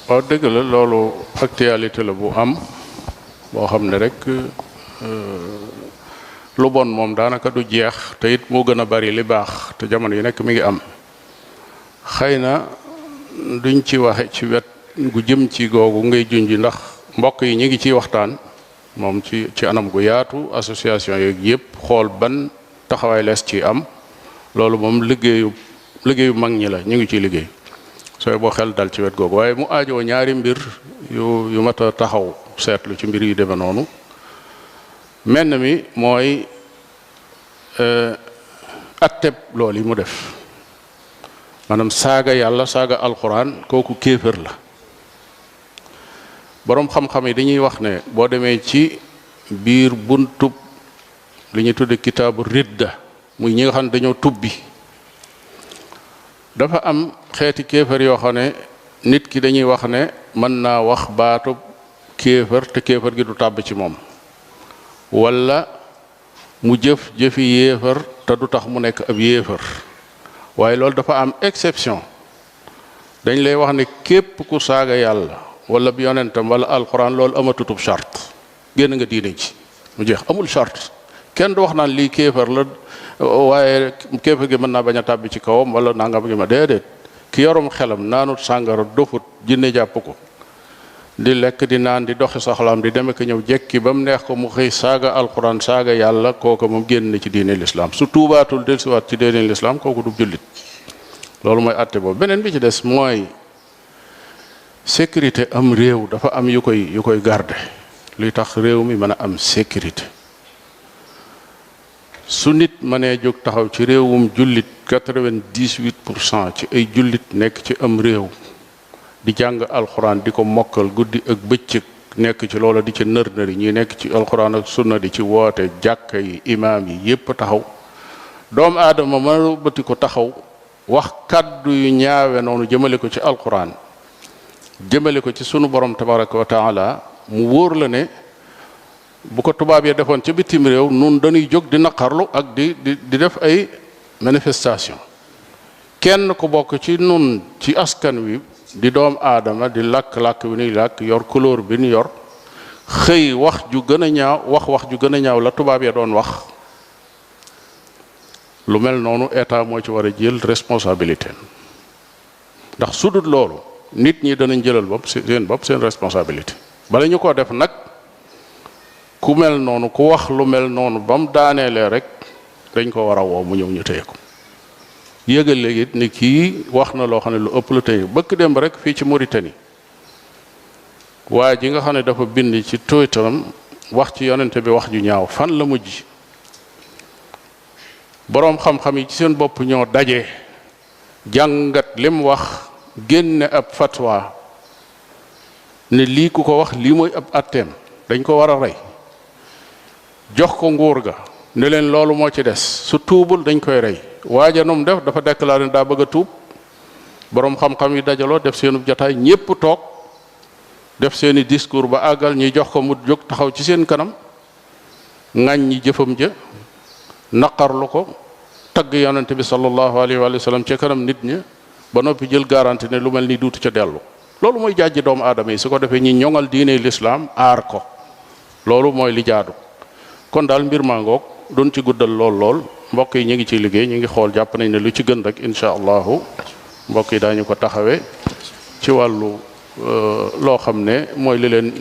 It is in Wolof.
waaw dëgg la loolu actualité la bu am boo xam ne rek lu bon moom daanaka du jeex te it moo gën a bari li baax te jamono yi nekk mi ngi am xëy na duñ ci waxe ci wet gu jëm ci googu ngay junj ndax mbokk yi ñu ngi ciy waxtaan moom ci anam gu yaatu association yeeg yëpp xool ban taxawaay lees ci am loolu moom liggéeyu mag ñi la ñu ngi ciy liggéey sooy boo xel dal ci wet googu waaye mu aajoo ñaari mbir yu mat a taxaw seetlu ci mbir yu demee noonu menn mi mooy atteb loolu yi mu def maanaam saaga yàlla saaga alquran kooku kéefër la boroom xam-xam yi dañuy wax ne boo demee ci biir buntub li ñuy tudde kitaabu ridda muy ñi nga xam ne dañoo tubbi dafa am xeeti kéefër yoo xam ne nit ki dañuy wax ne mën naa wax baatub kéefër te kéefër gi du tàbb ci moom walla mu jëfi yéefër te du tax mu nekk ab yéefër waaye loolu dafa am exception dañ lay wax ne képp ku saaga yàlla wala bi yonentam wala alquran loolu amatutub charte génn nga diine ji mu jeex amul charte kenn du wax naan lii kéefër la waaye kéefër gi mën naa bañ a tàbbi ci kawam wala nangam gi ma déedéet ki yorum xelam naanut sàngara dofut jinne jàpp ko di lekk di naan di doxi soxlaam di deme ko ñëw jekki ba mu neex ko mu xëy saaga alquran saaga yàlla kooku moom génn na ci diine l'islam su tuubaatul dellusiwaat ci diine l'islam kooku du jullit loolu mooy àtte boobu beneen bi ci des mooy sécurité am réew dafa am yu koy garder luy tax réew mi mën a am sécurité su nit mënee jóg taxaw ci réewum jullit 98% ci ay jullit nekk ci am réew di jàng alxuraan di ko mokkal guddi ak bëccëg nekk ci loola di ci nër-nëri ñi nekk ci alxuraan ak sunna di ci woote jàkka yi imaam yi yépp taxaw doomu aadama mën bëti ko taxaw wax kàddu yu ñaawe noonu jëmale ko ci alxuraan jëmale ko ci sunu borom tabaraka wa taala mu wóor la ne bu ko tubaab ya defoon ca bitim réew nun dañuy jóg di naqarlu ak di def ay manifestation kenn ku bokk ci nun ci askan wi di doom aadama di làkk-làkk bi nuy làkk yor couleur bi nu yor xëy wax ju gën a ñaaw wax ju gën a ñaaw la tubaab ya doon wax lu mel noonu état moo ci war a jël responsabilité ndax su dul loolu nit ñi danañ jëlal bopp seen responsabilité bala ñu ko def nag ku mel noonu ku wax lu mel noonu ba mu daaneelee rek dañ ko war a woo mu ñëw ñu téye ko yëgal léegi ni kii wax na loo xam ne lu ëpp la tey bëkk démb rek fii ci Mauritanie waaye ji nga xam ne dafa bind ci Twitteram wax ci yonente bi wax ju ñaaw fan la mujj boroom xam-xam yi ci seen bopp ñoo daje jàngat lim wax génne ab fatwa ne lii ku ko wax lii mooy ab atteem dañ ko war a rey jox ko nguur ga ne leen loolu moo ci des su tuubul dañ koy rey waaja num def dafa déclaré daa bëgg a tuub boroom xam-xam yi dajaloo def seenu jataay ñépp toog def seeni discours ba àggal ñi jox ko mu jóg taxaw ci seen kanam ŋañ ñi jëfam ja naqarlu ko tagg yonente bi sallallahu alayhi wa sallam ca kanam nit ña ba noppi jël garanti ne lu mel ni duutu ca dellu loolu mooy jàjji doomu aadama yi su ko defee ñi ñoŋal diine l'islam aar ko loolu mooy li jaadu kon daal mbir maa ngoog doon ci guddal lool mbokk yi ñu ngi ciy liggéey ñu ngi xool jàpp nañ ne lu ci gën rek incha allahu mbokk yi daañu ko taxawee ci wàllu loo xam ne mooy li leen